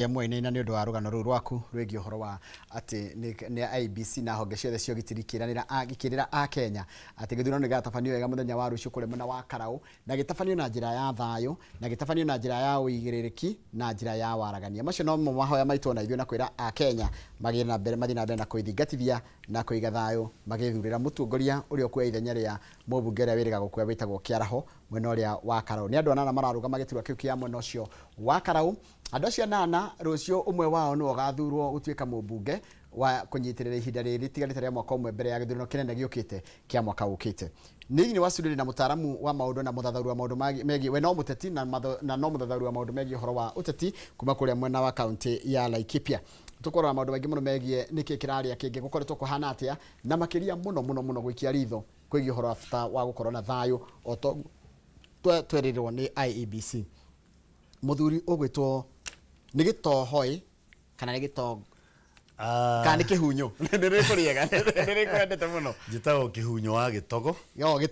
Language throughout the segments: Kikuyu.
Mwainaina nĩ ũndũ wa rũgano rũu rwaku rwĩgiĩ ũhoro wa atĩ nĩ IEBC na honge ciothe cia ũgitĩri ikĩranĩra ikĩrĩra Akenya atĩ gĩthurano nĩ gĩgatabanio wega mũthenya wa rũciũ kũrĩa mwena wa Karaũ, na gĩtabanio na njĩra ya thayũ, na gĩtabanio na njĩra ya ũigĩrĩrĩki na njĩra ya waragania. Macio nomo mahoya maitũ ona ithuĩ na kwĩra Akenya magĩe na mbere, mathiĩ na mbere na kwĩthingatithia na kũiga thayũ magĩthurĩra mũtongoria ũrĩa ũkuoya ithenya rĩa mũmbunge ũrĩa wĩrĩga gũkua wĩtagwo Kĩaraho mwena ũrĩa wa Karaũ. Nĩ andũ anana mararũgama gĩturwa kĩu kĩa mwena ũcio wa Karaũ. Andũ acio anana, rũciũ ũmwe wao nĩwe ũgathurwo gũtuĩka mũmbunge wa kũnyitĩrĩra ihinda rĩrĩ rĩtigarĩte rĩa mwaka ũmwe mbere ya gĩthurano kĩnene gĩũkĩte kĩa mwaka ũkĩte. Thĩinĩ wa studio ndĩ na mũtaaramu wa maũndũ na mũthathaũri wa maũndũ megiĩ, we no mũteti na na no mũthathaũri wa maũndũ megiĩ ũhoro wa ũteti kuma kũrĩa mwena wa kaũntĩ ya Laikipia. Tũkũrora maũndũ maingĩ mũno megiĩ nĩkĩ kĩrarĩa kĩngĩ, gũkoretwo kũhana atĩa, na makĩria mũno mũno mũno gũikia ritho kwĩgiĩ ũhoro wa bata wa gũkorwo na thayũ o ta ũguo twerĩrwo nĩ IEBC. Mũthuri ũgwĩtwo nĩ gĩtohoi kana nĩ gĩto Ah, kana nĩ kĩhunyũ? Nĩ rĩkũ rĩega nĩ rĩkũ wendete mũno? Njĩtagwo Kĩhunyũ wa Gĩtogo.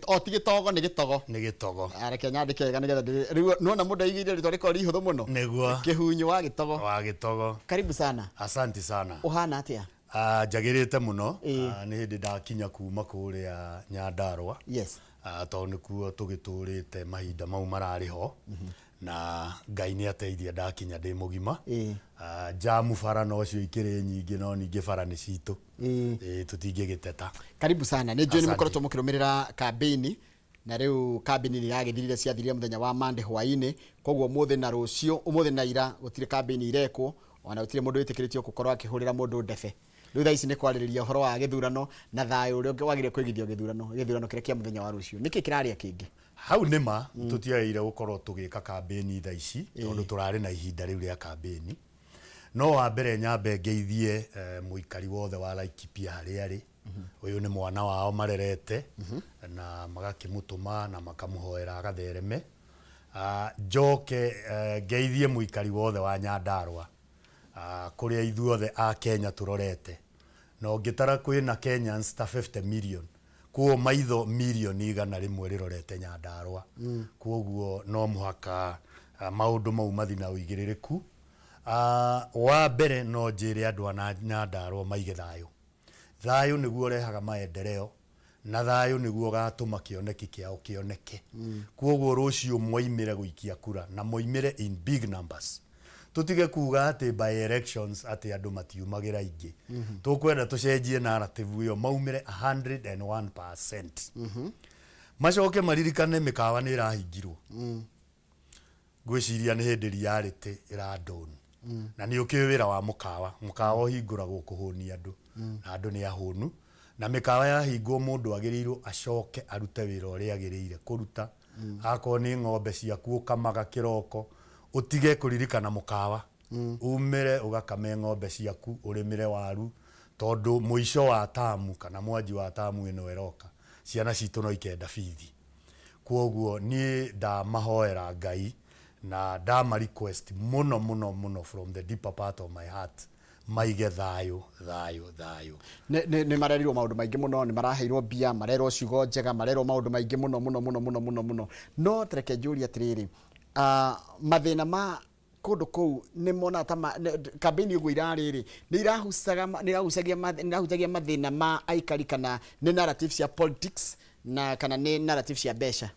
O ti gĩtogo, nĩ gĩtogo? Nĩ Gĩtogo. Ah, reke nyandĩke wega nĩgetha rĩu nĩwona mũndũ aigĩire rĩtwa rĩkoragwo rĩ ihũthũ mũno. Nĩguo. Kĩhunyũ wa Gĩtogo. Wa Gĩtogo. Karibu sana. Asante sana. Ũhana atĩa? Ah, njagĩrĩte mũno. Ah, nĩ hĩndĩ ndakinya kuma kũrĩa Nyandarũa. Tondũ nĩkuo tũgĩtũrĩte mahinda mau mararĩ ho, na Ngai nĩ ateithia ndakinya ndĩ mũgima. Njamu bara nocio ikĩrĩ nyingĩ, no ningĩ bara nĩ citũ. Ĩĩ, tũtingĩgĩteta. Karibu sana. Nĩ njũĩ nĩ Asante. mũkoretwo mũkĩrũmĩrĩra kambĩini, na rĩu kambĩini nĩ iragĩthirire, ciathirire mũthenya wa Monday hwaĩ-inĩ, koguo ũmũthĩ na rũciũ, ũmũthĩ na ira gũtirĩ kambĩini irekwo, ona gũtirĩ mũndũ wĩtĩkĩrĩtio gũkorwo akĩhũrĩra mũndũ ndebe. Rĩu thaa ici nĩ kwarĩrĩria ũhoro wa gĩthurano na thayũ ũrĩa wagĩrĩire kũigithio gĩthurano, gĩthurano kĩrĩa kĩa mũthenya wa rũciũ. Nĩkĩ kĩrarĩa kĩngĩ? Hau nĩ ma tũtiagĩrĩire gũkorwo tũgĩka kambĩni thaa ici tondũ tũrarĩ na ihinda rĩu rĩa kambĩni. No wa mbere nyambe ngeithie mũikari wothe wa Laikipia harĩa arĩ. Ũyũ nĩ mwana wao marerete na magakĩmũtũma na makamũhoera agathereme. Njoke ngeithie mũikari wothe wa Nyandarũa kũrĩa ithuothe a Kenya tũrorete. Na ũngĩtara kwĩna Kenyans ta 50 million, kwoguo maitho mirioni 100 rĩrorete Nyandarũa. Kwoguo no mũhaka maũndũ mau mathi na ũigĩrĩrĩku. Wa mbere no njĩre andũ a Nyandarũa maige thayũ. Thayũ nĩguo ũrehaga maendeleo na thayũ nĩguo ũgatũma kĩoneki kĩao kĩoneke. Kwoguo rũciũ moimĩre gũikia kura na moimĩre in big numbers. Tũtige kuga atĩ by elections atĩ andũ matiumagĩra aingĩ. Tũkwenda tũcenjie narrative ĩyo, maumĩre 101%. Macoke maririkane mĩkawa nĩ ĩrahingirwo. Ngwĩciria nĩ hĩndĩ reality ĩra dawn. Na nĩ ũkĩũĩ wĩra wa mũkawa. Mũkawa ũhingũragwo kũhũnia andũ. Na andũ nĩ ahũnu. Na mĩkawa yahingwo mũndũ agĩrĩirwo acoke arute wĩra ũrĩa agĩrĩire kũruta. Akorwo nĩ ng'ombe ciaku ũkamaga kĩroko, ũtige kũririkana mũkawa. Umĩre ũgakame ng'ombe ciaku, ũrĩmĩre waru, tondũ mũico wa tamu kana mwanji wa tamu ĩno ĩroka, ciana citũ no ikenda bithi. Kwoguo niĩ ndamahoera Ngai na ndama request mũno mũno mũno from the deeper part of my heart maige thayũ, thayũ, thayũ. Nĩ, nĩ, nĩ marerirwo maũndũ maingĩ mũno, nĩ maraheirwo mbia, marerwo ciugo njega, marerwo maũndũ maingĩ mũno mũno mũno mũno mũno mũno. No ta reke njũrie atĩrĩrĩ, mathĩna ma kũndũ kũu nĩ monaga ta ma, kambĩini ũguo irarĩ rĩ, nĩ irahucaga, nĩ irahucagia, nĩ irahutagia mathĩna ma aikari kana nĩ narrative cia politics na kana nĩ narrative cia mbeca?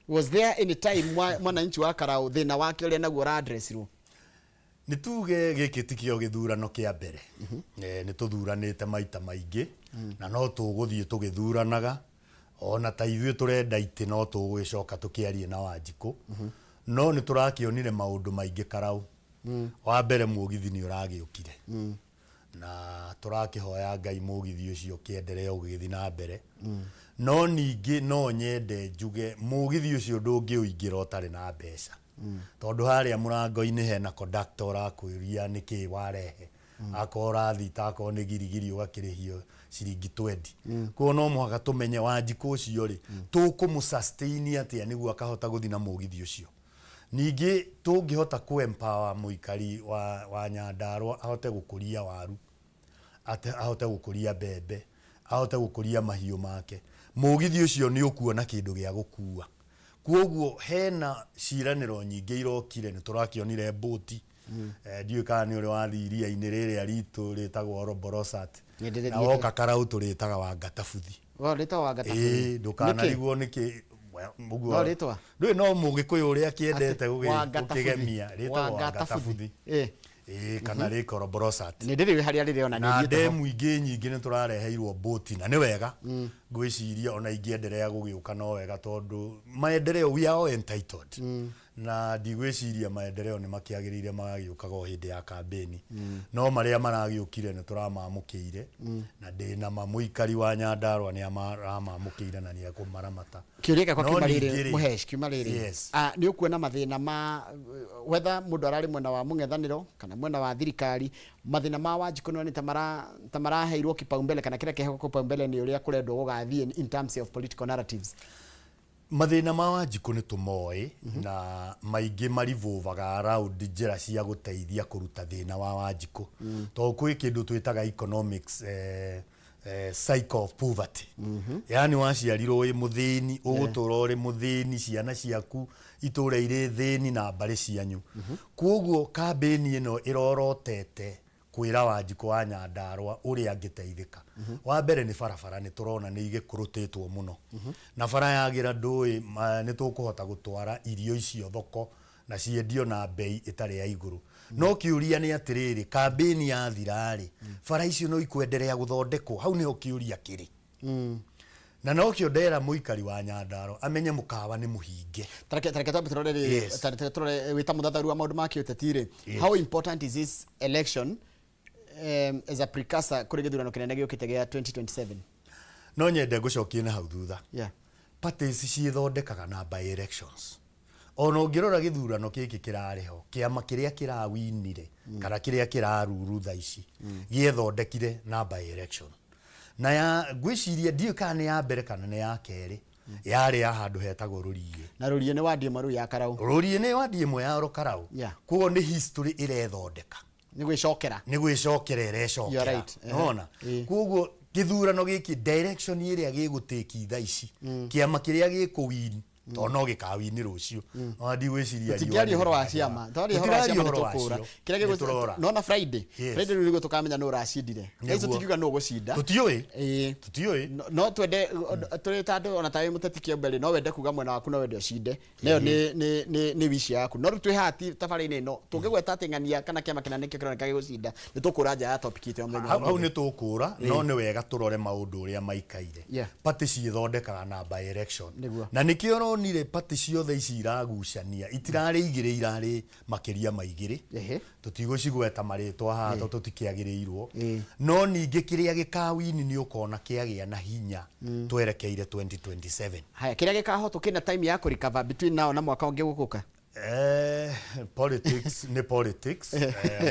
Was there any time mwananchi wa Karau thĩna wake ũrĩa naguo ũra addressirwo? Nĩ tuge gĩkĩ tikĩo gĩthurano kĩa mbere. Nĩ tũthuranĩte maita maingĩ na no tũgũthiĩ tũgĩthuranaga. Ona ta ithuĩ tũrenda itĩ no tũgũgĩcoka tũkĩarie na Wanjikũ. No nĩ tũrakĩonire maũndũ maingĩ Karau. Wa mbere mũgithi nĩ ũragĩũkire. Na tũrakĩhoya Ngai mũgithi ũcio ũkĩenderee ũgĩgĩthiĩ na mbere. No ningĩ no nyende njuge mũgithi ũcio ndũngĩũingĩra ũtarĩ na mbeca. Tondũ harĩa mũrango-inĩ hena conductor ũrakwĩria nĩkĩ warehe. Akorwo ũrathiĩ ta akorwo nĩ girigiri ũgakĩrĩhio ciringi twendi. Koguo no mũhaka tũmenye Wanjikũ ũcio rĩ, tũkũmũ sustain atĩa nĩguo akahota gũthiĩ na mũgithi ũcio. Ningĩ tũngĩhota kũ empower mũikari wa Nyandarũa ahote gũkũria waru, ahote gũkũria mbembe, ahote gũkũria mahiũ make, mũgithi ũcio nĩ ũkuona kĩndũ gĩa gũkua. Kwoguo hena ciĩranĩro nyingĩ irokire, nĩ tũrakĩonire mbũti. Ndiũĩ kana nĩ ũrĩ wathiĩ iria-inĩ rĩrĩa ritũ rĩtagwo Oroborosat. Nĩ ndĩrĩthiĩte. Na woka Karau tũrĩtaga Wangatabuthi. Wa rĩtwa Wangatabuthi. Ĩĩ, ndũkanarigwo nĩkĩ. Well, ũguo. No rĩtwa? Ndũĩ no Mũgĩkũyũ ũrĩa akĩendete Wangatabuthi. gũkĩgemia. Rĩtagwo Wangatabuthi. Ĩĩ, kana rĩ Koroborosat. Nĩ ndĩrĩũĩ harĩa rĩrĩ ona nĩ Na thiĩte ho. ndemu ingĩ nyingĩ nĩ tũrareheirwo mbũti na nĩ wega. Ngwĩciria ona ingĩenderea gũgĩũka no wega tondũ maendeleo we are all entitled. Na ndigwĩciria maendeleo nĩ makĩagĩrĩire magagĩũkaga o hĩndĩ ya kambĩni. No marĩa maragĩũkire nĩ tũramamũkĩire na ndĩna ma mũikari wa Nyandarua nĩ aramamũkĩire na nĩ ekũmaramata. Kĩũria gĩakwa No kiuma rĩrĩ ningĩ rĩ, Mũhesh, kiuma rĩrĩ. Yes. Ah, nĩ ũkuona mathĩna ma whether mũndũ ararĩ mwena wa mũng'ethanĩro kana mwena wa thirikari, mathĩna ma Wanjikũ nĩ ta mara ta maraheirwo kipaumbele kana kĩrĩa kĩheagwo kipaumbele nĩ ũrĩa kũrendwo gũgathiĩ in terms of political narratives. Mathĩna ma Wanjikũ nĩ tũmoĩ na maingĩ marivolvaga around njĩra cia gũteithia kũruta thĩna wa Wanjikũ. Tondũ kwĩ kĩndũ twĩtaga economics cycle of poverty. Yaani waciarirwo wĩ mũthĩni, ũgũtũra ũrĩ mũthĩni, ciana ciaku itũre irĩ thĩni na mbarĩ cianyu. Kwoguo kambĩni ĩno ĩrorotete kwĩra Wanjikũ wa Nyandarua ũrĩa angĩteithĩka. Wa mbere nĩ barabara, nĩ tũrona nĩ igĩkũrũtĩtwo mũno. Na bara yagĩra ndũĩ nĩ tũkũhota gũtwara irio icio thoko na ciendio na bei ĩtarĩ ya igũrũ. No kĩũria nĩ atĩrĩrĩ, kambĩni yathira rĩ, bara icio no ikwenderea gũthondekwo? Hau nĩho kĩũria kĩrĩ. Na nokĩo ndera mũikari wa Nyandarua amenye mũkawa nĩ mũhinge. Tareke twambe tũrore rĩrĩ, tareke tũrore wĩ ta mũthathaũri wa maũndũ ma kĩũteti rĩ, how important is this election as a precursor kũrĩ gĩthurano kĩnene gĩũkĩte gĩa 2027? No nyende ngũcokie na hau thutha. Parties ciĩthondekaga na by elections. Ona ũngĩrora gĩthurano gĩkĩ kĩrarĩ ho, kĩama kĩrĩa kĩrawinire kana kĩrĩa kĩraruru thaa ici gĩethondekire na by election. Na ya ngwĩciria ndiũĩ kana nĩ ya mbere kana nĩ ya kerĩ, yarĩ ya handũ hetagwo Rũriĩ. Na Rũriĩ nĩ wadi ĩmwe rĩu ya Karau. Rũriĩ nĩ wadi ĩmwe ya oro Karau. Koguo nĩ history ĩrethondeka. Nĩ gwĩcokera. Nĩ gwĩcokera ĩrecokera. You are right. Nĩwona? Koguo gĩthurano gĩkĩ direction ĩrĩa gĩgũtĩki thaa ici, kĩama kĩrĩa gĩkũwin, tondũ no gĩkawini rũciũ. Ona ndigwĩciria riũa Tũtingĩaria ũhoro wa nĩ ciama. Twaria ũhoro wa Tũtiraria ciama nĩ ũhoro wa tũkũra. cio. Kĩrĩa Nĩ gĩgũ- tũrora. Nona Friday. Friday rĩu nĩguo tũkamenya nũ ũracindire. Thaa ici tũtingiuga nũ ũgũcinda. Tũtiũĩ. Tũtiũĩ. No twende, tũrĩ ta andũ ona ta wĩ mũteti kĩũmbe rĩ, no wende kuga mwena waku no wende ũcinde. Nayo nĩ wish yaku. No rĩu twĩ haha ti tabarĩra-inĩ ĩno, tũngĩgweta atĩ ng'ania kana kĩama kĩna nĩkĩo kĩroneka gĩgũcinda, nĩ tũkũra nja ya topic itũ ya mũthenya wa Hau ũmũthĩ. nĩ tũkũra, no nĩ wega tũrore maũndũ ũrĩa maikaire. Party ciĩthondekaga na by election. Na nĩkĩo ũronire party ciothe ici iragucania, itirarĩ igĩrĩ, irarĩ makĩria ma igĩrĩ. Tũtigũcigweta marĩtwa haha tondũ tũtikĩagĩrĩirwo. No ningĩ kĩrĩa gĩkawini nĩ ũkona kĩagĩa na hinya twerekeire 2027. Haya, kĩrĩa gĩkahotwo kĩna time ya kũrecover between now na mwaka ũngĩ gũgũka? Politics nĩ politics.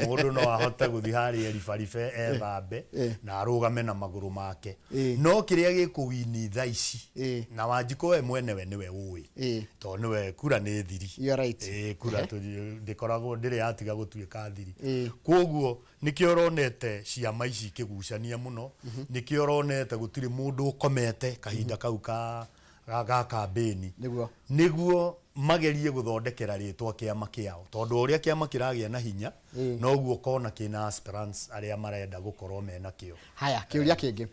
Mũndũ no ahote gũthiĩ harĩa ribaribe ethambe na arũgame na magũrũ make. No kĩrĩa gĩkũwini thaa ici na Wanjikũ we mwenewe nĩwe ũĩ. Tondũ nĩwe kura nĩ thiri. You are right. Kura ndĩkoragwo ndĩrĩ yatiga gũtuĩka thiri. Koguo nĩkĩo ũronete ciama ici ikĩgucania mũno, nĩkĩo ũronete gũtirĩ mũndũ ũkomete kahinda kau ga kambĩni. Nĩguo magerie gũthondekera rĩtwa kĩama kĩao. Tondũ ũrĩa kĩama kĩragĩa na hinya, noguo ũkona kĩna aspirants arĩa marenda gũkorwo mena kĩo. Haya, kĩũria kĩngĩ.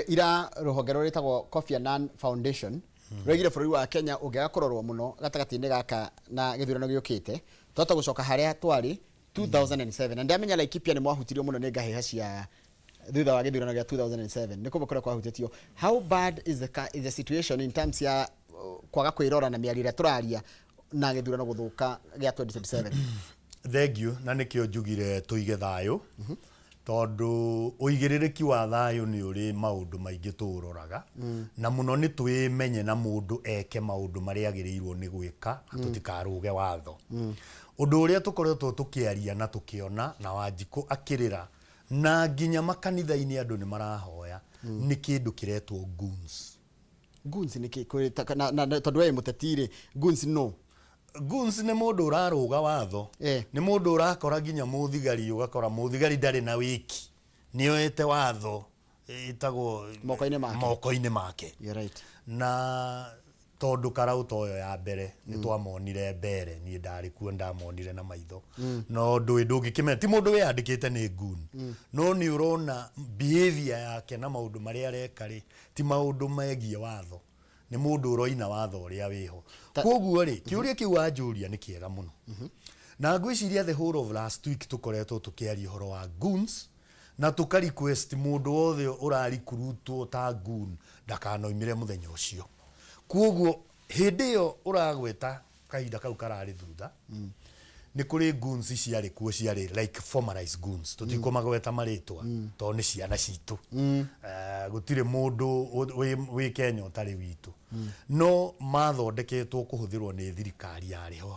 Ira rũhonge rũrĩa rwĩtagwo Kofi Annan Foundation rũraigire bũrũri wa Kenya ũngĩaga kũrorwo mũno gatagatĩ-inĩ gaka na gĩthurano gĩũkĩte, twahota gũcoka harĩa twarĩ 2007. Na ndamenya Laikipia nĩ mwahutirio mũno nĩ ngahĩha cia thutha wa gĩthurano gĩa 2007. Nĩ kũmwe kũrĩa kwahutĩtio. How bad is the situation in terms ya kwaga kwĩrora na mĩario ĩrĩa tũraria na gĩthurano gũthũka gĩa 2027? Thank you, na nĩkĩo njugire tũige thayũ. Tondũ ũigĩrĩrĩki wa thayũ nĩ ũrĩ maũndũ maingĩ tũũroraga. Na mũno nĩ twĩmenye na mũndũ eke maũndũ marĩa agĩrĩirwo nĩ gwĩka, na tũtikarũge watho. Ũndũ ũrĩa tũkoretwo tũkĩaria na tũkĩona na Wanjikũ akĩrĩra na nginya makanitha-inĩ andũ nĩ marahoya, nĩ kĩndũ kĩretwo goons. Goons nĩ kĩ? Kwĩ ta, na, na, na, tondũ we mũteti rĩ, goons no? Goons nĩ mũndũ ũrarũga watho. Nĩ mũndũ ũrakora nginya mũthigari, ũgakora mũthigari ndarĩ na wĩki. Nĩ oete watho ĩtagwo moko-inĩ make. Moko-inĩ make. You're right. Na Tondũ karaũ ta ũyũ ya mbere nĩ twamonire mbere, niĩ ndarĩ kuo, ndamonire na maitho. No ndũĩ ndũngĩkĩmenya ti mũndũ wĩyandĩkĩte nĩ goon, no nĩ ũrona behavior yake na maũndũ marĩa areka rĩ, ti maũndũ megiĩ watho, nĩ mũndũ ũroina watho ũrĩa wĩho. Koguo rĩ, kĩũria kĩu wanjũria nĩ kĩega mũno, na ngwĩciria the whole of last week tũkoretwo tũkĩaria ũhoro wa goons na tũka request mũndũ wothe ũrarikurutwo ta goon ndakanoimĩre mũthenya ũcio. Koguo hĩndĩ ĩyo ũragweta kahinda kau kararĩ thutha, nĩ kũrĩ goons ciarĩ kuo, ciarĩ like formalized goons, tũtikũmagweta marĩtwa tondũ nĩ ciana citũ. Gũtirĩ mũndũ wĩ Kenya ũtarĩ witũ, no mathondeketwo kũhũthĩrwo nĩ thirikari yarĩ ho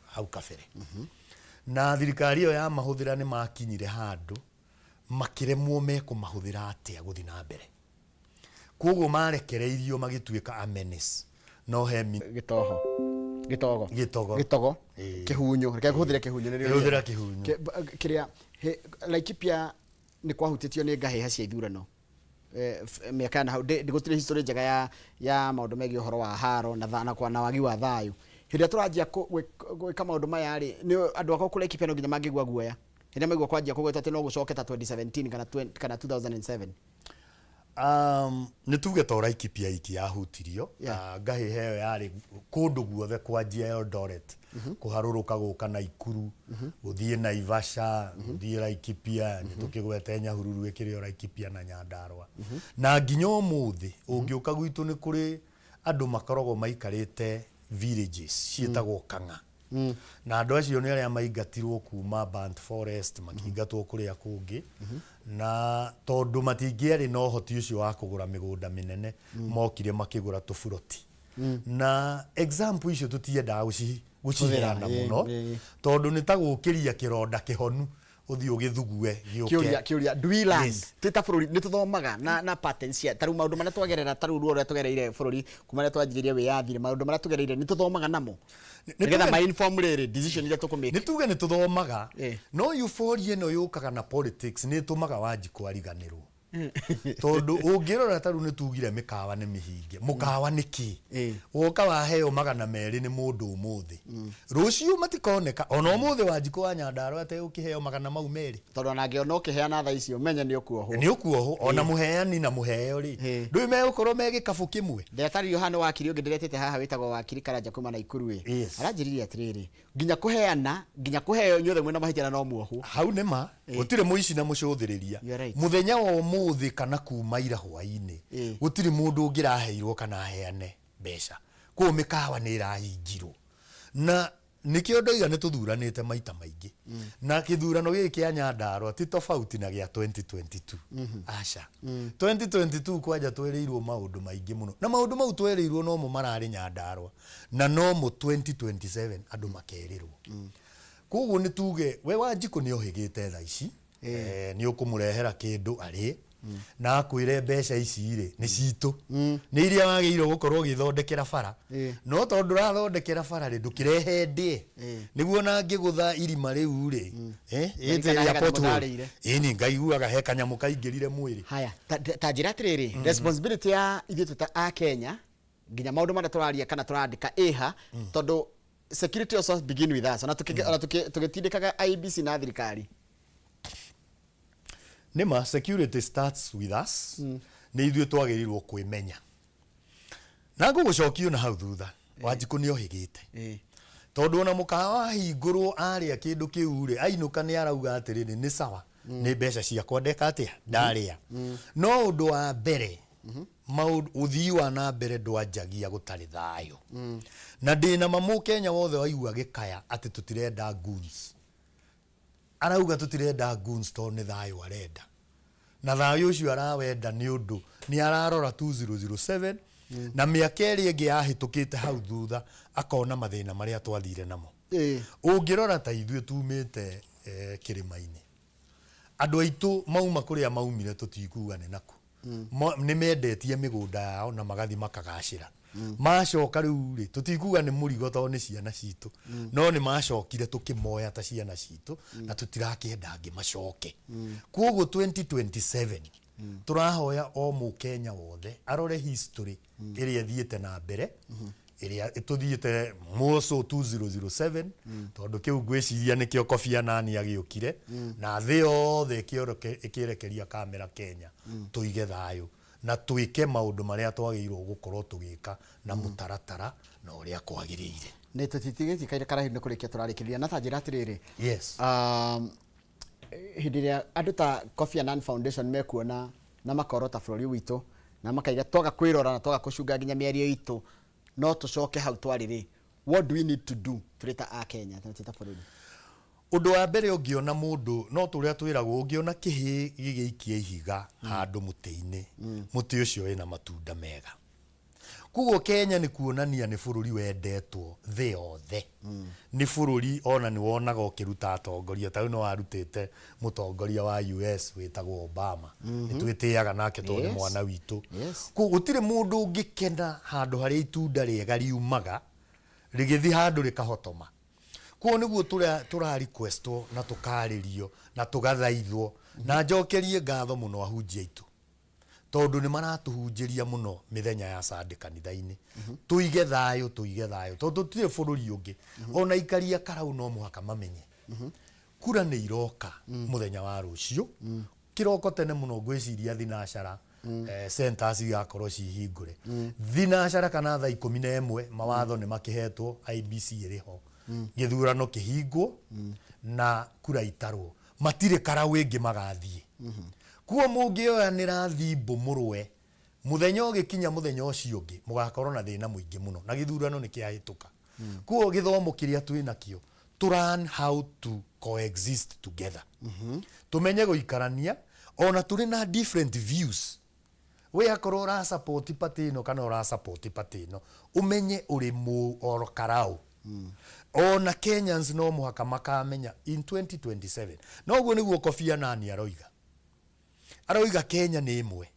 hau kabere, na thirikari ĩyo yamahũthĩra nĩ makinyire handũ makĩremwo mekũmahũthĩra atĩa gũthiĩ na mbere. Koguo marekereirio magĩtuĩka a menace. No he Gĩtoho, gĩtogo. Gĩtogo. Gĩtogo. Ĩĩ. Kĩhunyũ, reke ngũhũthĩre kĩhunyũ nĩrĩo Hũthĩra rĩega. Kĩhunyũ. Kĩrĩa Laikipia nĩ kwahutĩtio nĩ ngahĩha cia ithurano mĩaka ya nahau. Gũtirĩ history njega ya maũndũ megiĩ ũhoro wa haro na wagi wa thayũ. Hĩndĩ ĩrĩa tũranjia gwĩka maũndũ maya rĩ, nĩ andũ akwa kũ Laikipia no nginya mangĩigua guoya hĩndĩ ĩrĩa maigua kwanjia kũgwetwo atĩ no gũcoke ta 2017 kana 2007. Nĩ tuge to Laikipia iki yahutirio. Ngahĩha ĩyo yarĩ kũndũ guothe, kwanjia Eldoret kũharũrũka gũka Naikuru, gũthiĩ Naivasha, gũthiĩ Laikipia, nĩ tũkĩgwete Nyahururu ĩkĩrĩ o Laikipia na Nyandarua. Na nginya ũmũthĩ ũngĩũka gwitũ nĩ kũrĩ andũ makoragwo maikarĩte villages ciĩtagwo Kang'a, na andũ acio nĩ arĩa maingatirwo kuma Burnt Forest, makĩingatwo kũrĩa kũngĩ, na tondũ matingĩarĩ na ũhoti ũcio wa kũgũra mĩgũnda mĩnene, mokire makĩgũra tũburoti. Na example icio tũtiendaga gũciheana mũno, tondũ nĩ ta gũkĩria kĩronda kĩhonu ũthiĩ ũgĩthugue gĩũke. Kĩũria, do we learn? Yes. Twĩ ta bũrũri nĩ tũthomaga na patterns cia tarĩu maũndũ marĩa twagerera, tarĩu ruo rũrĩa tũgereire bũrũri kuma rĩrĩa twanjirie wĩyathi, maũndũ marĩa tũgereire nĩ tũthomaga namo nĩgetha ma inform rĩrĩ decision iria tũkũmake? Nĩ tuge nĩ tũthomaga, no euphoria ĩno yũkaga na politics nĩ ĩtũmaga Wanjikũ ariganĩrwo, tondũ ũngĩrora ta rĩu nĩ tugire mĩkawa nĩ mĩhinge. Mũkawa nĩ kĩ? Woka waheo 200 nĩ mũndũ ũmũthĩ, rũciũ matikoneka. Ona ũmũthĩ Wanjikũ wa Nyandarua ategũkĩheo magana mau merĩ. Tondũ ona angĩona ũkĩheana thaa icio, menye nĩ ũkuohwo. Nĩ ũkuohwo. Ona mũheani na mũheo rĩ, ndũĩ megũkorwo me gĩkabũ kĩmwe. Ndĩrataririo haha nĩ wakiri ũngĩ ndĩretĩte haha wĩtagwo wakiri Karanja kuma Naikuru ĩ. Aranjĩrire atĩrĩrĩ, nginya kũheana nginya kũheo, inyuothe mwĩna mahĩtia na no muohwo. Hau nĩ ma gũtirĩ mũici na mũcũthĩrĩria. You are right. Mũthenya wa ũmũthĩ kana kuma ira hwaĩ-inĩ, gũtirĩ mũndũ ũngĩraheirwo kana aheane mbeca. Koguo mĩkawa nĩ ĩrahingirwo, na nĩkĩo ndoiga nĩ tũthuranĩte maita maingĩ, na kĩthurano gĩkĩ kĩa Nyandarua ti tofauti na gĩa 2022. Aca, 2022 kwanja twerĩirwo maũndũ maingĩ mũno, na maũndũ mau twerĩirwo nomo mararĩ Nyandarua na nomo 2027 andũ makerĩrwo. Koguo nĩ tuge we Wanjikũ nĩ ohĩgĩte thaa ici. Nĩ ũkũmũrehera kĩndũ arĩe na akwĩre mbeca ici rĩ nĩ citũ, nĩ iria wagĩrĩirwo gũkorwo ũgĩthondekera bara, no tondũ ndũrathondekera bara rĩ, ndũkĩrehe ndĩe nĩguo ona ngĩgũtha irima rĩu rĩ, Ndirikana ĩtĩ he ya kanyamũ pothole. ndarĩire. Ĩni ngaiguaga he kanyamũ kaingĩrire mwĩrĩ. Haya, ta njĩra atĩrĩrĩ, responsibility ya ithuĩ twĩ ta a Kenya nginya maũndũ marĩa tũraria kana tũrandĩka ĩha, tondũ security also begin with us, ona tũgĩtindĩkaga IEBC na thirikari. Nĩma, security starts with us. Nĩ ithuĩ twagĩrĩirwo kwĩmenya, na ngũgũcokia na hau thutha, Wanjikũ nĩ ohĩgĩte, tondũ ona mũkawa wahingũrwo arĩa kĩndũ kĩu rĩ, ainũka nĩ arauga atĩrĩrĩ, nĩ sawa, nĩ mbeca ciakwa, ndeka atĩa ndarĩa. No ũndũ wa mbere, maũndũ ũthii wa na mbere ndwanjagia gũtarĩ thayũ, na ndĩna ma mũkenya wothe waigua gĩkaya atĩ tũtirenda goons, arauga tũtirenda goons tondũ nĩ thayũ arenda, na thayũ ũcio arawenda nĩ ũndũ nĩ ararora 2007 na mĩaka ĩrĩa ĩngĩ yahĩtũkĩte hau thutha, akona mathĩna marĩa twathire namo. Ũngĩrora ta ithuĩ tumĩte kĩrĩma-inĩ, andũ aitũ mauma kũrĩa maumire, tũtikuga nĩ naku, nĩ mendetie mĩgũnda yao na magathi makagacĩra. Macoka rĩu rĩ, tũtikuga nĩ mũrigo tondũ nĩ ciana citũ, no nĩ macokire tũkĩmoya ta ciana citũ, na tũtirakĩenda angĩ macoke. Koguo 2027 Tũrahoya o Mũkenya wothe arore history ĩrĩa ĩthiĩte na mbere, ĩrĩa tũthiĩte Moso 2007, tondũ kĩu ngwĩciria nĩkĩo Kofi Annan agĩũkire na thĩ yothe ĩkĩrekeria kamera Kenya. Tũige thayũ na twĩke maũndũ marĩa twagĩrĩirwo gũkorwo tũgĩka na mũtaratara na ũrĩa kwagĩrĩire. Nĩ tũtitigĩtie kahinda karaihu, nĩ kũrĩkia tũrarĩkĩrĩria, na ta njĩra atĩrĩrĩ, hĩndĩ ĩrĩa andũ ta Kofi Annan Foundation mekuona na makorota bũrũri witũ na makaiga twaga kwĩrora na twaga kũcunga nginya mĩario itũ no tũcoke hau twarĩ rĩ, what do we need to do tũrĩ ta a Kenya, tũrĩ ta bũrũri? Ũndũ wa mbere, ũngĩona mũndũ, no tũrĩa twĩragwo, ũngĩona kĩhĩ gĩgĩikia ihiga handũ mũtĩ-inĩ, mũtĩ ũcio wĩna matunda mega. Koguo Kenya nĩ kuonania nĩ bũrũri wendetwo thĩ yothe, nĩ bũrũri ona nĩ wonaga ũkĩruta atongoria. Ta rĩu nĩ warutĩte mũtongoria wa US wĩtagwo Obama, nĩ twĩtĩaga nake tondũ nĩ mwana witũ. Koguo gũtirĩ mũndũ ũngĩkena handũ harĩa itunda rĩega riumaga rĩgĩthiĩ handũ rĩkahotoma. Koguo nĩguo tũra requestwo na tũkarĩrio na tũgathaithwo. Na njokerie ngatho mũno ahunjia aitũ, tondũ nĩ maratũhunjĩria mũno mĩthenya ya Sunday kanitha-inĩ, tũige thayũ, tũige thayũ, tondũ tũtirĩ bũrũri ũngĩ. Ona ikaria karau no mũhaka mamenye kura nĩ iroka mũthenya wa rũciũ kĩroko tene mũno. Ngwĩciria thinacara centers igakorwo cihingũre thinacara kana thaa 11. Mawatho nĩ makĩhetwo, IEBC ĩrĩ ho, gĩthurano kĩhingwo na kura itarwo. Matirĩ karau ĩngĩ magathiĩ kuo. Mũngĩoyanĩra thimbũ mũrũe mũthenya ũgĩkinya mũthenya ũcio ũngĩ, mũgakorwo na thĩna mũingĩ mũno na gĩthurano nĩ kĩahĩtũka. Kuo gĩthomo kĩrĩa twĩ nakĩo, to learn how to coexist together, tũmenye gũikarania ona tũrĩ na different views. We akorwo ũra support party ĩno kana ũra support party ĩno, ũmenye ũrĩ mũ oro karau. Ona Kenyans no mũhaka makamenya in 2027 noguo nĩguo Kofi Annan aroiga. Aroiga Kenya nĩ ĩmwe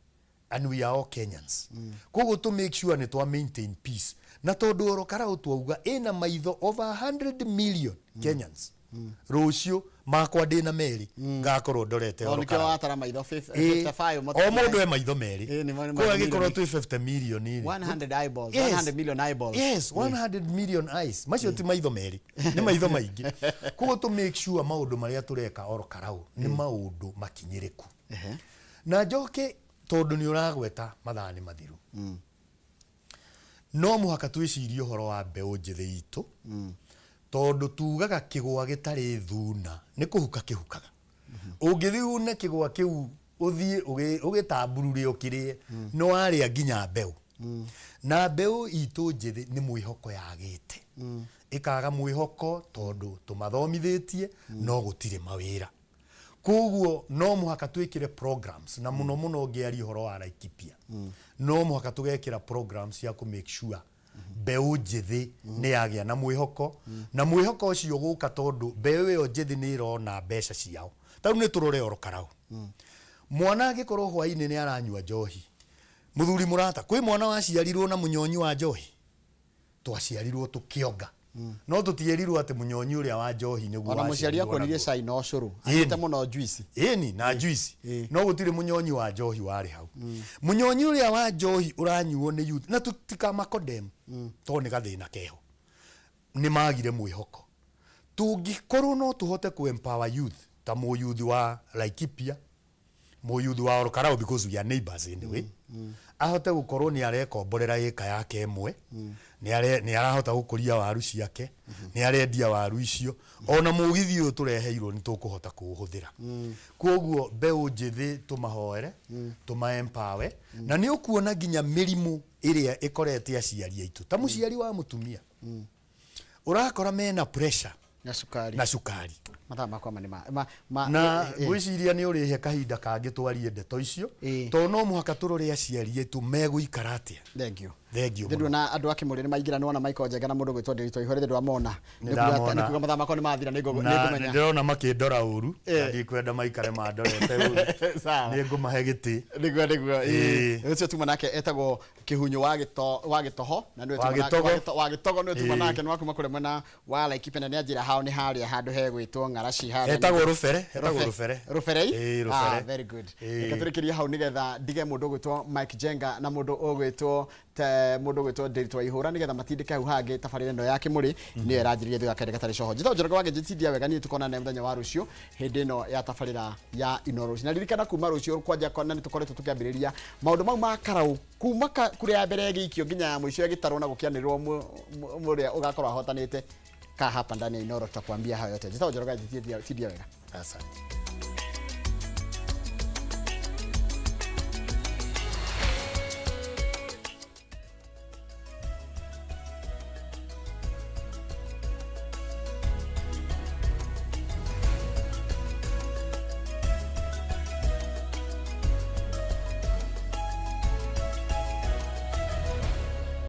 and we are all Kenyans. Koguo to make sure nĩ twa maintain peace, na tondũ oro karau twauga ĩna maitho over 100 million Kenyans, rũciũ makwa ndĩna merĩ ngakorwo ndorete O oro nĩkĩo karau. Watara maitho 55 o mũndũ e maitho merĩ. Nĩ koguo maitho angĩkorwo milioni. twĩ 50 million rĩ, 100 eyeballs. 100 million eyeballs. Yes, 100 million eyes. Macio ti maitho merĩ, nĩ maitho maingĩ. Koguo to make sure maũndũ marĩa tũreka oro karau nĩ maũndũ makinyĩrĩku. Na njoke, tondũ nĩ ũragweta mathaa nĩ mathiru, no mũhaka twĩcirie ũhoro wa mbeũ njĩthĩ itũ, tondũ tugaga kĩgwa gĩtarĩ thuna nĩ kũhuka kĩhukaga. Ũngĩthiĩ une kĩgwa kĩu, ũthiĩ ũgĩtamburure ũkĩrĩe, nĩ warĩa nginya mbeũ. Na mbeũ itũ njĩthĩ nĩ mwĩhoko yagĩte, ĩkaga mwĩhoko tondũ tũmathomithĩtie no gũtirĩ mawĩra. Koguo no mũhaka twĩkĩre programs, na mũno mũno ngĩaria ũhoro wa Laikipia, no mũhaka tũgekĩra programs cia kũ make sure mbeũ njĩthĩ nĩ yagĩa na mwĩhoko, na mwĩhoko ũcio gũka tondũ mbeũ ĩyo njĩthĩ nĩ ĩrona mbeca ciao. Ta rĩu nĩ tũrore oro karau, mwana angĩkorwo hwaĩ-inĩ nĩ aranyua njohi, mũthuri mũrata, kwĩ mwana waciarirwo na mũnyonyi wa njohi? Twaciarirwo tũkĩonga, no tũtierirwo atĩ mũnyonyi ũrĩa wa njohi nĩguo Ona mũciari waciarirwo akuonirie naguo. cai na ũcũrũ anyuĩte mũno juice. Ĩni na juice, no gũtirĩ mũnyonyi wa njohi warĩ hau. Mũnyonyi ũrĩa wa njohi ũranyuo nĩ youth, na tũtikamakodem tondũ nĩ gathĩna keho, nĩ magire mwĩhoko. Tũngĩkorwo no tũhote kũ empower youth, ta mũyuthi wa Laikipia, mũyuthi wa Ol Kalou, because we are neighbors anyway, ahote gũkorwo nĩ arekomborera ĩka yake ĩmwe, nĩ arahota gũkũria waru ciake, nĩ arendia waru icio, ona mũgithi ũyũ tũreheirwo nĩ tũkũhota kũũhũthĩra. Koguo mbeũ njĩthĩ tũmahoere, tũma empower, na nĩ ũkuona nginya mĩrimũ ĩrĩa ĩkorete aciari aitũ, ta mũciari wa mũtumia ũrakora mena pressure na cukari. Na cukari. Mathaa makwa ma nĩ ma Na ngwĩciria nĩ ũrĩhe kahinda kangĩ twarie ndeto icio, tondũ no mũhaka tũrore aciari aitũ megũikara atĩa. Thank you. Thank you Ndĩ mũno. Ndona andũ a Kĩmũrĩ nĩ maingĩra, nĩwona Michael Njenga na mũndũ gwĩtwo Ndĩritũ Ihũrĩ, ndĩramona. Nĩ ndamona. Nĩ kuga mathaa makwa nĩ mathira, nĩ Na ngũmenya. ndĩrona makĩndora ũru, na ndikwenda maikare mandorete ũru. Sawa. Nĩ ngũmahe gĩtĩ. Nĩguo. Ũcio tuma nake etagwo Kĩhunyũ wa gĩto wa Gĩtoho, na nĩwe Wa tuma nake Gĩtogo. Wa Gĩtogo nĩwe tuma nake, nĩ wa kuma kũrĩa mwena wa Laikipia, na nĩ anjĩra hao nĩ harĩa handũ hegwĩtwo Ng'ara. Ng'araci harĩa. Etagwo Rũbere, etagwo Rũbere. Rũbere? Ĩĩ, Ah, Rũbere. very good. Ĩĩ. Reke tũrĩkĩrie hau nĩgetha ndige mũndũ ũgwĩtwo Mike Jenga na mũndũ ũgwĩtwo te mũndũ ũgwĩtwo Ndiritu Waihũra nĩgetha matindĩke hau hangĩ. Tabarĩra ĩno ya Kĩmũrĩ nĩyo ĩranjĩrĩria thutha wa kahinda gatarĩ coho. Njĩtagwo Njoroge wa Ngĩnji, tindia wega. Niĩ tũkonana mũthenya wa rũciũ hĩndĩ ĩno ya tabarĩra ya Inooro Rũciũ. Na ririkana kuma rũciũ kwanja na nĩ tũkoretwo tũkĩambĩrĩria maũndũ mau ma karaũ kuma kura ya mbere ĩgĩikio nginya ya mũico ĩgĩtarwo na gũkĩanĩrĩrwo mũrĩa ũgakorwo ahotanĩte. Kaa hapa ndani ya Inooro, tutakwambia hayo yote. Njĩtagwo Njoroge wa Ngĩnji, tindia wega. Asante.